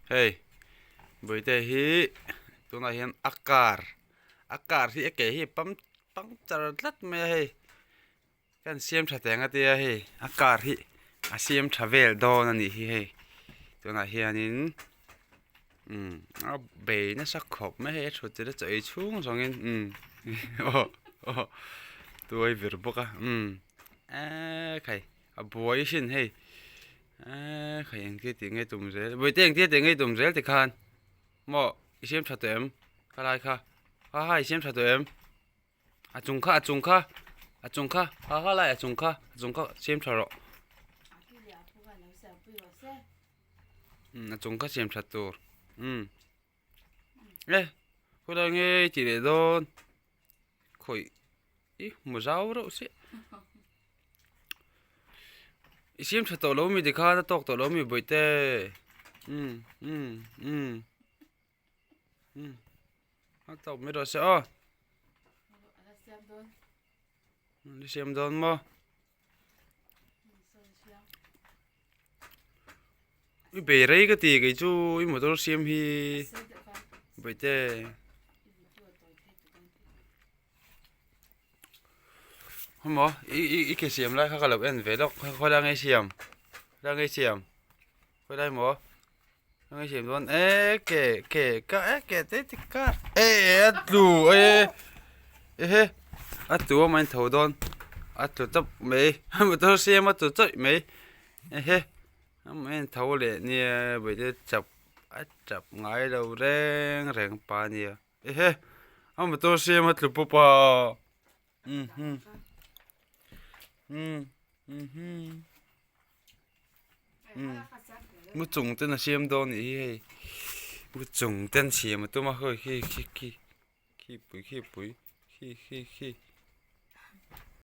Hei Bawihte hi tunah hian a car a car hi a ke hi pam puncture tlat mai a hei kan siam tha teng a tia hei a car hi a siam tha vel dawn a nih hi hei tunah hianin umm a bei nasa khawp mai hei a thut te chaw ei chhung zawngin umm aw aw tuai vir bawk a umm eee khai a buai sin hei eee khai engtia tih nge tum zel bawihte engtia tih nge tum zel tikhan maw i siam tha tawh em khalai kha ha ha i siam tha tawh em. A chung kha a chung kha a chung kha ha ha lai a chung kha a chung kha siam tha rawh umm a chung kha siam that tur umm e khawilai nge tih leh dawn khawih ih hmu zau reuh chiah i siam tha tawh lo mi tikhan a tawk tawh lo mi bawihte umm umm umm. A tawp mai rawh se aw. Ni siam dawn maw? I bei rei ka ti kei chu i motor siam hi bawihte. Hawmaw i i i ke siam lai kha ka lo en ve lawk khawilai nge siam khawilai nge siam khawilai maw. Ang siam dawn e ke ke ka e ke te ti ka e a tlu e ehe a tlu a main tho dawn a tlu tawp mai motor siam a tlu chawih mai ehe a main tho leh nia bawihte chap a chap ngai lo reng reng pa ania ehe a motor siam a tlu pawp a umm umm umm. Mu chung ten a siam dawn anih hi hei mu chung ten siam a tum a khawi khi khi khi khi pui khi pui khi khi khi.